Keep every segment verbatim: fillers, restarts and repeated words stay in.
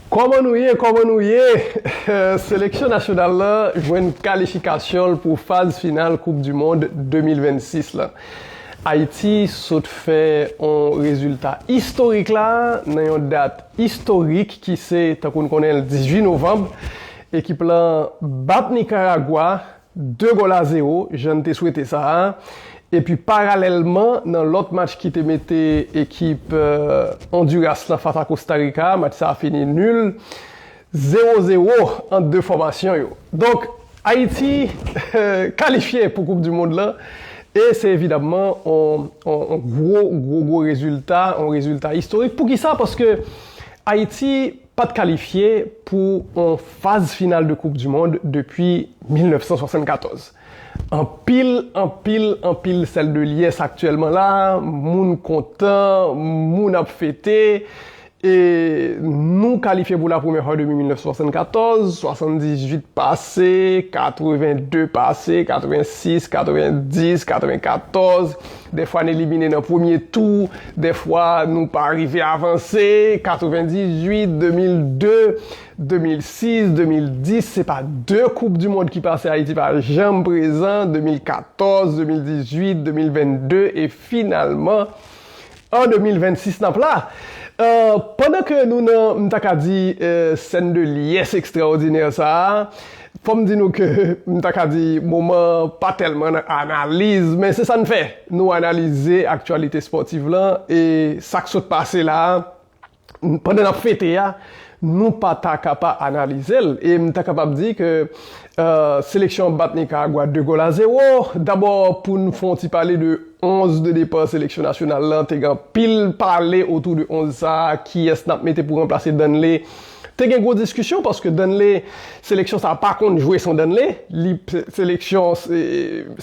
Kòman nou ye? Kòman nou ye? Seleksyon nasyonal la jwenn kalifikasyon l pou faz final Koup di Mond de mil vennsis la. Ayiti sot fè yon rezilta istorik la nan yon dat istorik ki se, tankou n konnen l, dizuit novanm. Ekip lan bat Nikaragwa de gòl a zewo, jan n te swete sa a. Epi paralèlman, nan lòt match ki te mete ekip Ondiras lan fas a Kosta Rika, match sa a fini nil, zewo zewo ant de fòmasyon yo. Donk, Ayiti kalifye pou Koup di Mond lan, e se evidamman yon gwo, gwo, gwo rezilta, yon rezilta istorik. Poukisa? Paske Ayiti pa t kalifye pou yon faz final de Koup di Mond depi mil nèf san swasannkatòz. Anpil, anpil, anpil sèl de lyès aktyèlman la, moun kontan, moun ap fete. E nou kalifye pou la premyè fwa depi mil nèf san swasannkatòz, swasanndizuit pase, katreven de pase, katreven sis, katreven dis, katreven katòz. Dèfwa n elimine nan premye tou, dèfwa nou pa rive avanse, katreven dizuit, de mil de, de mil sis, de mil dis, se pa de Koup di Mond ki pase Ayiti pa janm prezan, de mil katòz, de mil dizuit, de mil vennde, e finalman, an de mil vennsis n ap la. Pandan ke nou nan, m ta ka di, sèn de lyès ekstraòdinè sa a, fò m di nou ke m ta ka di moman pa tèlman nan analiz, men se sa n fè. Nou analize aktyalite espòtiv lan e sa k sot pase la a, pandan n ap fete a, nou pa ta ka pa analize l. E m ta kapab di ke seleksyon an bat Nikaragwa de gòl a zewo. Dabò, pou n fè yon ti pale de onz de depa seleksyon nasyonal lan, te gen anpil pale otou de onz sa a, kiyès n ap mete pou ranplase Danley. Te gen gwo diskisyon paske Danley, seleksyon sa a pa konn jwe san Danley. Li, seleksyon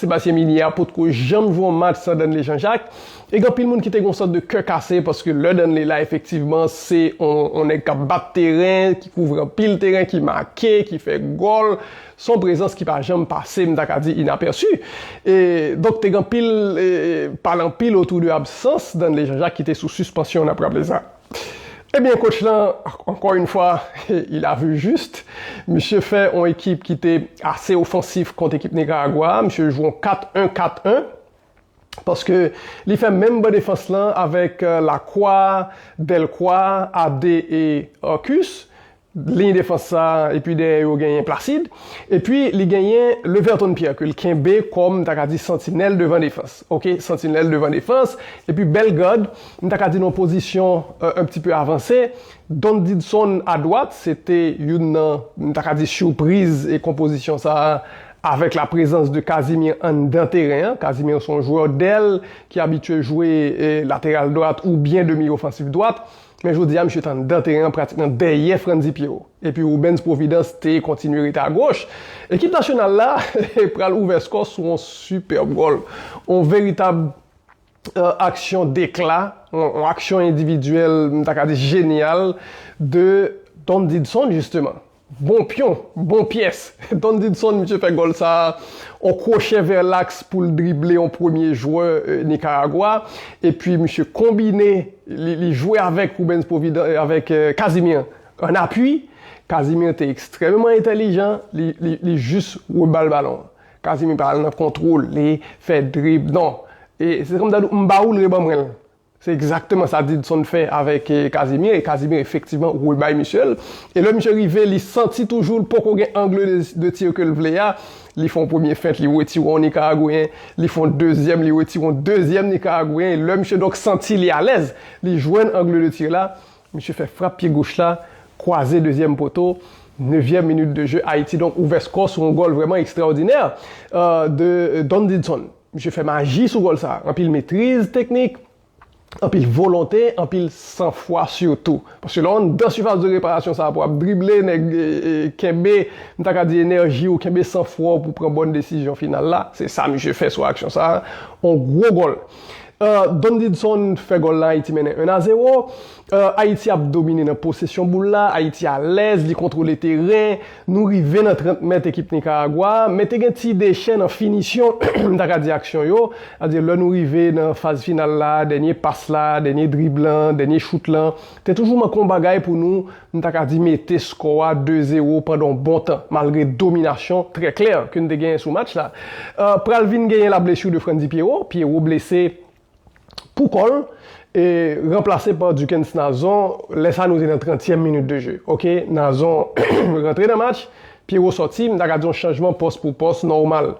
Sebastien Migné a potko janm jwe yon match san Danley Jean-Jacques. E gen anpil moun ki te gen yon sòt de kè kase paske lè Danley la, efektivman, se yon nèg k ap bat teren, ki kouvri anpil teren, ki make, ki fè gòl. Se yon prezans ki pa janm pase, m ta ka di, inapèsi. E donk, te gen anpil pale anpil otou de absans Danley Jean-Jacques ki te sou sispansyon, n ap raple sa. Ebyen, coach lan, encore une fois, il a vu juste. Misye fè yon ekip ki te ase ofansif kont ekip Nikaragwa. Misye jwe yon kat en kat en. Paske li fè menm ban defans lan avèk Lacroix, Delcroix, Adé e Arcus. Liy defans sa, epi dèyè yo genyen Placide. Epi li genyen Leverton Pierre ke l kenbe kòm, m ta ka di, santinèl devan defans. Oke, santinèl devan defans. Epi Bellegarde, m ta ka di nan pozisyon un petit peu avanse. Don Didson adwat, se te youn nan, m ta ka di, sipriz e konpozisyon sa a, avèk la prezans de Casimir anndan teren an. Casimir se yon jwè dèl ki abitye jwe lateral dwat oubyen demi ofansif dwat. Men jodi a, misye t anndan teren an, pratikman dèyè Frantzy Pierrot. Epi Rubens Providence te kontinye rete agoch. Ekip nasyonal la pral ouvè skò sou yon sipèb gòl. Yon veritab aksyon dekla, yon aksyon endividyèl, m ta ka di jenyal, de Don Didson, jisteman. Bon pyon, bon pyès. Don Didson, misye fè gòl sa a, yon kwochè vè laks pou l drible yon premye jwè Nikaragwa. Epi misye konbine, li, li jwe avèk Rubens Providence, avèk Casimir an apui. Casimir te ekstrèmeman entèlijan, li, li, li jis rebal balon an. Casimir pa al nan kontwole, fè drib, non. E se kòm ta di, m ba ou l, reban mwen l. Se egzakteman sa Didson fè avèk Casimir, e Casimir efektivman rebay misye l. E lè misye rive, li santi toujou l poko gen angle de, de tir ke l vle a. Li fè yon premye fent, li retire yon Nikaragweyen, li fè yon dezyèm, li retire yon dezyèm Nikaragweyen. E lè misye donk santi li alèz, li jwenn angle de tir la, misye fè frap pye goch la, kwaze dezyèm poto, nevyèm minit de je, Ayiti donk ouvè skò sou yon gòl vrèman ekstraòdinè de Don Didson. Misye fè maji sou gòl sa. Anpil metriz teknik, anpil volonte, anpil sanfwa sitou. Paske lè w anndan sifas de reparasyon sa pou w ap drible, nèg kenbe, m ta ka di, enèji w, kenbe sanfwa w pou pran bòn desizyon final la. Se sa misye fè sou aksyon sa. Yon gwo gòl. Don Didson fè gòl la, Ayiti mennen en a zewo. Ayiti ap domine nan posesyon boul la, Ayiti alèz, li kontwole teren. Nou rive nan trant mèt ekip Nikaragwa, men te gen ti dechè nan finisyon, m ta ka di aksyon yo. Sètadi lè nou rive nan faz final la, dènye pas la, dènye drib lan, dènye chout lan, te toujou manke yon bagay pou nou, m ta ka di mete skò a de zewo pandan yon bon tan, malgre dominasyon trè klè ke n te genyen sou match la. Pral vin genyen la blessure de Frandy Pierrot, Pierrot blese pou kò l, e ranplase pa Duckens Nazon, lè sa nou te nan trantyèm minit de jeu. Ok, Nazon rantre nan match, Pierrot sòti, m ta ka di yon chanjman pòs pou pòs nòmal.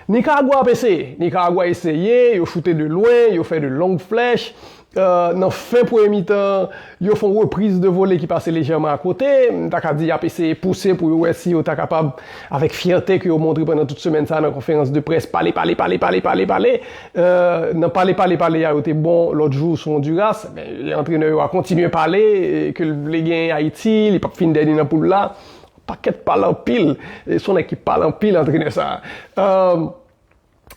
Nikaragwa ap eseye, Nikaragwa eseye, yo choute de lwen, yo fè de long flèch. Nan fen premye mitan, yo fè yon repriz de vole ki pase lejèman akote. M ta ka di y ap eseye pouse pou yo wè si yo ta kapab, avèk fyète ke yo montre pandan tout semèn sa nan konferans de près, pale, pale, pale, pale, pale, pale. Nan pale, pale, pale a, yo te bon lòt jou sou Honduras. Men antrenè yo a kontinye pale, ke l vle genyen Ayiti, li p ap fin dènye nan poul la. Pakèt pale anpil. Se yon nèg ki pale anpil, antrenè sa.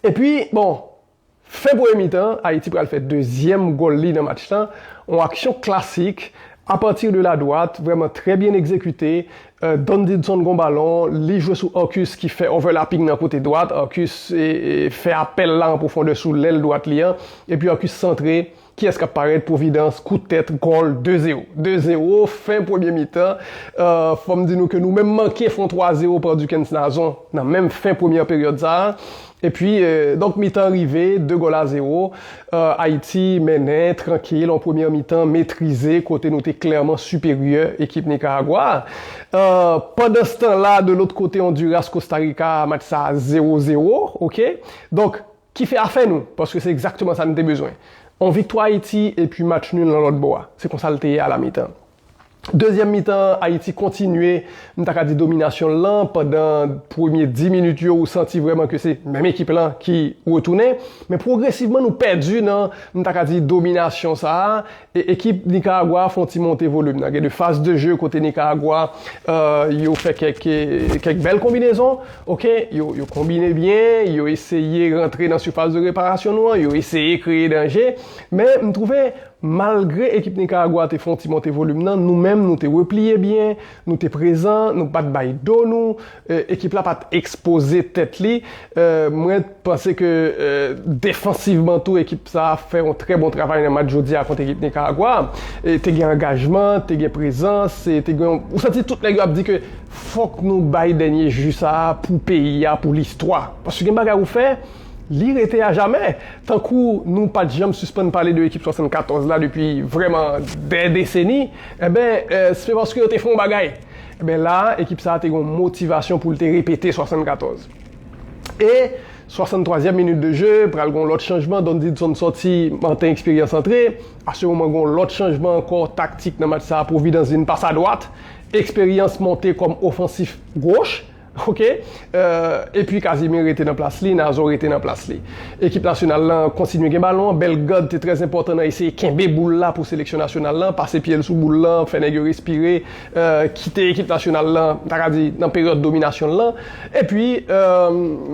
Epi, bon, fen premye mitan, Ayiti pral fè dezyèm gòl li nan match lan. Yon aksyon klasik, à partir de la droite, vrèman trè byen egzekite. Don Didson gon balon, li jwe sou Arcus ki fè overlapping nan kote dwat. Arcus fè apèl la an pwofondè sou lèl dwat li an. Epi Arcus santre. Kiyès k ap parèt? Providence, kout tèt, gòl, de zewo. De zewo, fen premye mitan. Fò m di nou ke nou menm manke fè yon twa zewo pa Duckens Nazon nan menm fen premyè peryòd sa a. Epi, donk, mitan rive, de gòl a zewo. Ayiti mennen, trankil, yon premyè mitan metrize, kote nou te klèman siperyè ekip Nikaragwa a. Pandanstan la, de lòt kote, Honduras, Costa Rica, match sa a zewo zewo, ok? Donk, ki fè afè nou, paske se egzakteman sa n te bezwen. Yon viktwa Ayiti epi match nul nan lòt bò a. Se konsa l te ye a la mitan. Dezyèm mitan, Ayiti kontinye, m ta ka di, dominasyon l lan pandan premye dis minit yo, ou santi vrèman ke se menm ekip lan ki retounen. Men pwogresivman, nou pèdi nan, m ta ka di, dominasyon sa a. E ekip Nikaragwa a fè yon ti monte volim nan. Gen de faz de jeu kote Nikaragwa, yo fè kèk, kèk bèl konbinezon. Ok, yo, yo konbine byen, yo eseye rantre nan sifas de reparasyon nou an, yo eseye kreye danje. Men m twouve, malgre ekip Nikaragwa te fè yon ti monte volim nan, nou menm, nou te repliye byen, nou te prezan, nou pa t bay do nou. Ekip la pa t ekspoze tèt li. Mwen panse ke defansivman tou, ekip sa a fè yon trè bon travay nan match jodi a kont ekip Nikaragwa. Te gen angajman, te gen prezans, te gen, ou santi tout nèg yo ap di ke fòk nou bay dènye ji sa a pou peyi a, pou listwa. Paske gen bagay ou fè, li rete ajamè. Tankou nou pa t janm sispann pale de ekip swasannkatòz la depi vrèman dè deseni, enben, se paske yo te fè yon bagay. Enben la, ekip sa a te gen yon motivasyon pou l te repete swasannkatòz. E swasanntwazyèm minit de jeu, pral gen yon lòt chanjman, Don Didson sòti, Martin Experience antre. A se moman, gen yon lòt chanjman ankò taktik nan match sa a, Providence vin pase adwat. Experience monte kòm ofansif goch. Ok? Epi Casimir rete nan plas li, Nazon rete nan plas li. Ekip nasyonal lan kontinye gen balon an. Bellegarde te trè enpòtan nan eseye kenbe boul la pou seleksyon nasyonal lan, pase pye l sou boul lan, fè nèg yo respire, kite ekip nasyonal lan, m ta ka di, nan peryòd dominasyon l lan. Epi,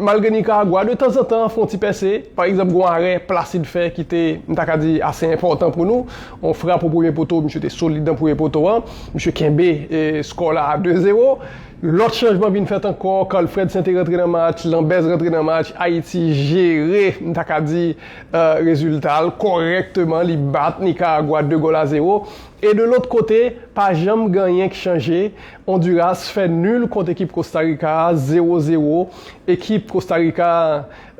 malgre Nikaragwa, de tanzantan, fè yon ti pèse, pa egzanp, gen yon arè Placide fè ki te, m ta ka di, ase enpòtan pou nou. Yon frap o premye poto, misye te solid nan premye poto an. Misye kenbe skò la a de zewo. Lòt chanjman vin fèt ankò, Carlfred Saint-Exupéry rantre nan match, Lambez rantre nan match, Ayiti jere, m ta ka di, rezilta l kòrèkteman, li bat Nikaragwa de gòl a zewo. E de lòt kote, pa janm gen anyen k chanje, Honduras fè nil kont ekip Costa Rica a, zewo zewo. Ekip Costa Rica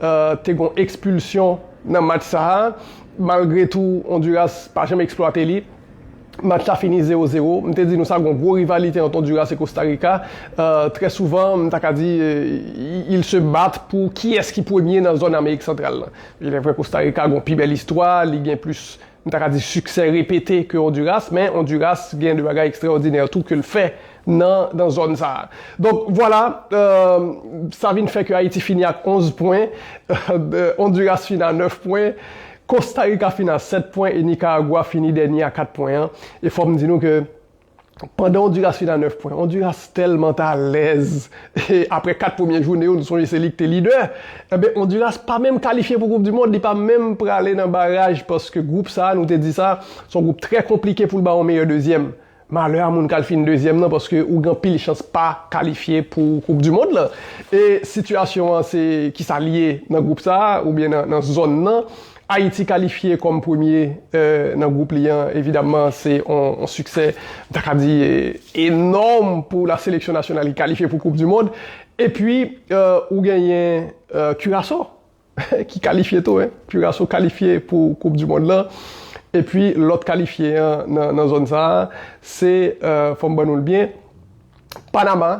a te gen yon ekspilsyon nan match sa a, malgre tou Honduras pa janm eksplwate li. Match la fini zewo zewo. M te di nou sa, gen yon gwo rivalite ant Honduras e Costa Rica. Trè souvan, m ta ka di, ils se battent pou kiyès ki premye nan zòn Amerik Santral lan. Il est vrai, Costa Rica gen yon pi bèl istwa, li gen plis, m ta ka di, siksè repete ke Honduras, men Honduras gen de bagay ekstraòdinè tou ke l fè nan, nan zòn sa a. Donk, vwala, sa vin fè ke Ayiti fini ak onz pwen, Honduras fini a nèf pwen, Costa Rica fini a sèt pwen e Nicaragua fini dènye a kat pwen an. E fò m di nou ke pandan Ondiras fin a nèf pwen, Ondiras tèlman t alèz. E apre kat premye jounen yo, nou sonje se li ki te lidè. Enben, Ondiras pa menm kalifye pou Koup di Mond, li pa menm prale nan baraj, paske gwoup sa a, nou te di sa, se yon gwoup trè konplike pou l ba yon meyè dezyèm. Malè a moun k al fin dezyèm nan, paske ou gen anpil chans pa kalifye pou Koup di Mond lan. E sitiyasyon an, se kisa l ye nan gwoup sa a, oubyen nan, nan zòn nan. Ayiti kalifye kòm premye, euh, nan gwoup li an, evidamman, se on, on siksè, m ta ka di, eh, enòm pou la seleksyon nasyonal ki kalifye pou Koup di Mond. Epi, euh, ou genyen, euh, Kiraso, ki kalifye tou, hein. Kiraso kalifye pou Koup di Mond lan. Epi, lòt kalifye an nan, nan zòn sa a, se, euh, fò m ban nou l byen, Panama,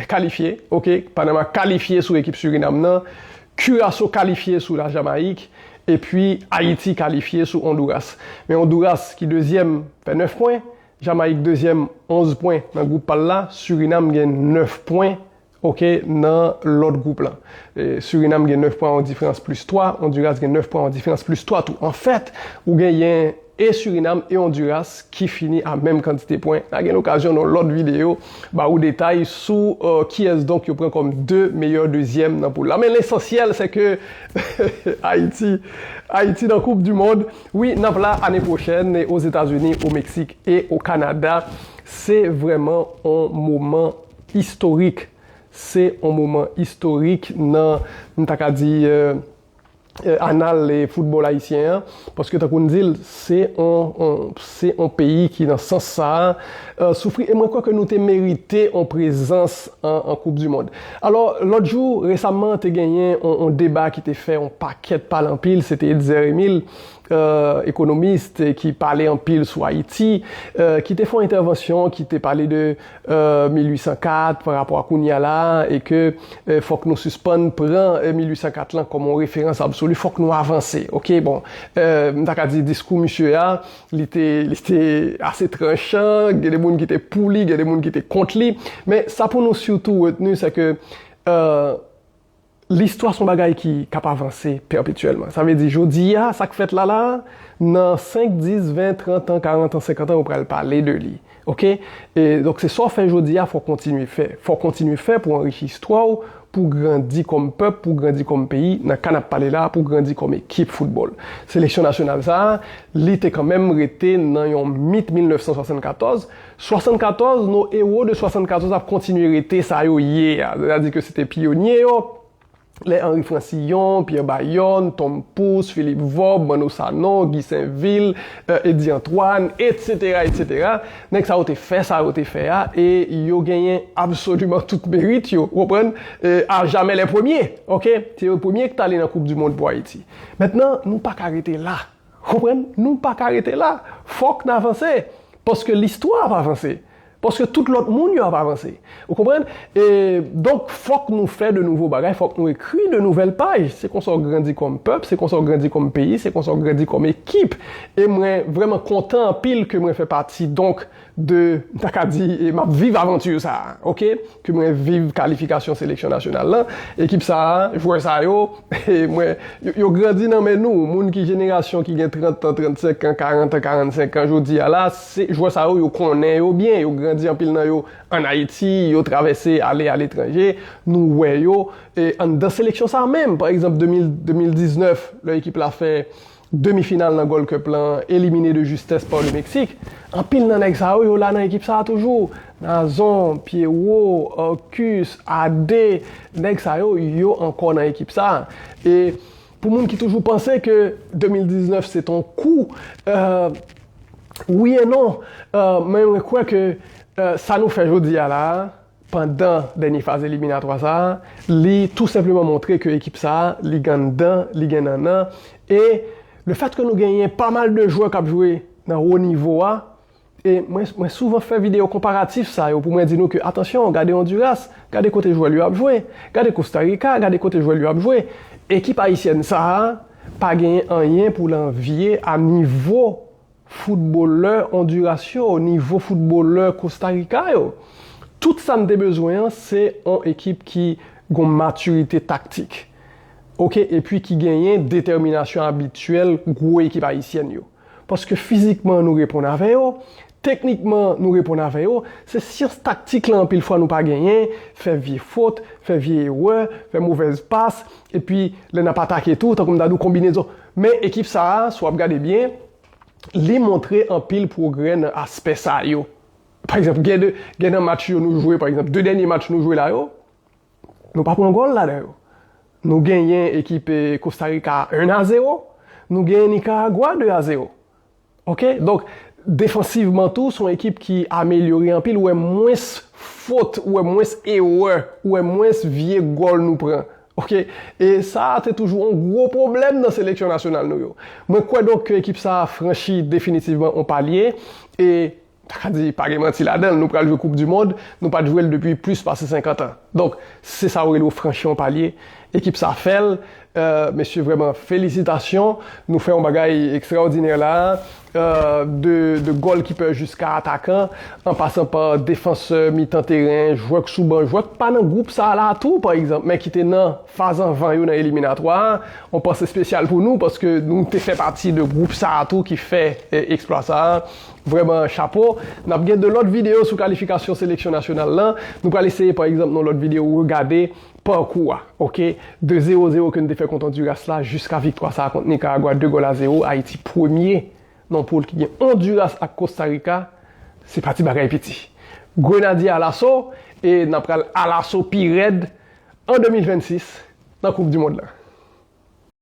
kalifye, ok, Panama kalifye sou ekip Surinam nan, Kiraso kalifye sou la Jamayik, epi Ayiti kalifye sou Onduras. Men Onduras ki dezyèm fè nèf pwen, Jamayik dezyèm onz pwen nan gwoup pa l la, Surinam gen nèf pwen, ok, nan lòt gwoup lan. E, Surinam gen nèf pwen an diferans plis twa, Onduras gen nèf pwen an diferans plis twa tou. Anfèt, ou genyen e Surinam e Onduras ki fini a menm kantite pwen. N a gen lokazyon nan lòt videyo ba ou detay sou, euh, kiyès donk yo pran kòm de meyè dezyèm nan poul la. Men lesansyèl, se ke Ayiti, Ayiti nan Koup di Mond. Wi, n ap la ane pwochèn, e Ozetazini, o Meksik e o Kanada. Se vrèman on moman istorik. Se on moman istorik nan, m ta ka di, euh, euh, anal, eh, foutbòl ayisyen an, paske tankou n di l, se on, on, se on peyi ki nan sans sa a, euh, soufri, e mwen kwè ke nou te merite on prezans an, an Koup di Mond. Alò, lòt jou, resaman, te genyen on, on deba ki te fè on pakèt pale anpil, se te Etzer Emile, euh, ekonomis, eh, ki pale anpil sou Ayiti, euh, ki te fè on entèvansyon, ki te pale de euh, mil uit san kat pa rapò a kounye a la, e ke, euh, fòk nou sispann pran, euh, mil uit san kat lan kòm yon referans absoli, fòk nou avanse, ok? Bon, euh, m ta ka di diskou misye a, li te, li te ase tranchan, gen de moun ki te pou li, gen de moun ki te kont li, men sa pou nou sitou retni, se ke, euh, listwa se yon bagay ki, k ap avanse pèpetyèlman. Sa vle di, jodi a, sa k fèt la la, nan senk, dis, ven, trant an, karant an, senkant an, yo pral pale de li. Ok? E, donk, se sa w fè jodi a, fò w kontinye fè. Fò w kontinye fè pou w anrichi istwa w, pou w grandi kòm pèp, pou w grandi kòm peyi, nan ka n ap pale la, pou w grandi kòm ekip foutbòl. Seleksyon nasyonal sa a, li te kanmenm rete nan yon mit mil nèf san swasannkatòz. Swasannkatòz, nos héros de swasannkatòz ap kontinye rete sa yo ye a. Sètadi ke se te pyonye yo, lè Henri Francillon, Pierre Bayonne, Tom Pouce, Philippe Vorbe, Manno Sanon, Guy Sainvil, euh, Eddy Antoine, et cetera, et cetera. Nèg sa yo te fè sa yo te fè a, e yo genyen absoliman tout merit yo, ou konprann? E, à jamais les premiers, ok? Se yo premye ki t ale nan Koup di Mond pou Ayiti. Mentnan, nou pa ka rete la. Konprann? Nou pa ka rete la. Fòk n avanse. Paske listwa ap avanse. Paske tout lòt moun yo ap avanse. Ou konprann? E, donk, fòk nou fè de nouvo bagay, fòk nou ekri de nouvèl paj. Se konsa w grandi kòm pèp, se konsa w grandi kòm peyi, se konsa w grandi kòm ekip. E mwen vrèman kontan anpil ke mwen fè pati, donk, de, m ta ka di, e m ap viv avanti sa a, ok? Ke mwen viv kalifikasyon seleksyon nasyonal lan. Ekip sa a, jwè sa yo, e mwen, yo, yo grandi nan men nou. Moun ki jenerasyon ki gen trant an, trannsenk an, karant an, karannsenk an, jodi a la, se jwè sa yo, yo konnen yo byen. Yo grandi anpil nan yo ann Ayiti, yo travèse ale aletranje. Nou wè yo, e anndan seleksyon sa a menm. Pa egzanp, de mil, de mil diznèf, lè ekip la fè demi final nan Gold Cup lan, elimine de justès pa le Mexique. Anpil nan nèg sa yo, yo la nan ekip sa a toujou. Nazon, Pierrot, Orcus, Adé, nèg sa yo, yo ankò nan ekip sa a. E pou moun ki toujou panse ke de mil diznèf se t on kou, euh, wi e non, euh, men mwen kwè ke, euh, sa nou fè jodi a la a, pandan dènye faz eliminatwa sa a, li tou senpleman montre ke ekip sa a, li gen anndan, li gen nannan. E lefètke nou genyen pa mal de jwè k ap jwe nan wo nivo a, e mwen, mwen souvan fè videyo konparatif sa yo pou mwen di nou ke, atansyon, gade Ondiras, gade kote jwè l yo ap jwe, gade Kosta Rika, gade kote jwè l yo ap jwe. Ekip ayisyèn sa a pa genyen anyen pou l anvye a nivo foutbolè Ondiras yo, nivo foutbolè Kosta Rika yo. Tout sa n te bezwen an, se on ekip ki gon matirite taktik. Ok, epi ki genyen detèminasyon abityèl gwo ekip ayisyèn yo. Paske fizikman nou reponn avè yo, Teknikman, nou reponn avè yo. Se syans taktik la anpil fwa nou pa genyen, fè vye fot, fè vye erè, fè movèz pas, epi lè n ap atake tou, tankou m ta di w, konbinezon. Men ekip sa a, si w ap gade byen, li montre anpil pwogrè nan aspè sa yo. Pa egzanp, gen de, gen nan match yo nou jwe, pa egzanp, de dènye match nou jwe la yo, nou pa pran gòl ladan yo. Nou genyen ekip eh, Costa Rica un a zéro, nou genyen Nicaragua deux à zéro. Ok? Donk, defansivman tou, se yon ekip ki amelyore anpil, ou wè mwens fot, ou wè mwens erè, ou wè mwens vye gòl nou pran. Ok? E sa a te toujou yon gwo pwoblèm nan seleksyon nasyonal nou yo. Mwen kwè donk ke ekip sa a franchi definitivman yon palye, e ta ka di, pa gen manti ladan l, nou pral jwe Koup di Mond, nou pa t jwe l depi plis pase senkant an. Donk, se sa yo rele w franchi yon palye. Ekip sa fè l. Euh, mesye, vrèman, felisitasyon. Nou fè yon bagay ekstraòdinè la. Euh, de, de gòlkipè jiska atakan, an pasan pa defansè, mitan teren, jwè k sou ban, jwè k pa nan gwoup sa a la tou, pa egzanp, men ki te nan faz anvan yo nan eliminatwa a. On panse espesyal pou nou, paske nou te fè pati de gwoup sa a tou ki fè eh, eksplwa sa a. Vrèman, chapo. N ap gen de lòt videyo sou kalifikasyon seleksyon nasyonal lan. Nou pral eseye, pa egzanp, nan lòt videyo, regade pakou a, ok? De zéro zéro ke n te fè kont Ondiras la, jiska viktwa sa a kont Nikaragwa, de gòl a zéro, Ayiti premye nan poul ki gen Ondiras ak Kosta Rika. Se pa ti bagay piti. Grenadye alaso, e n ap pral alaso pi rèd an de mil vennsis nan Koup di Mond lan.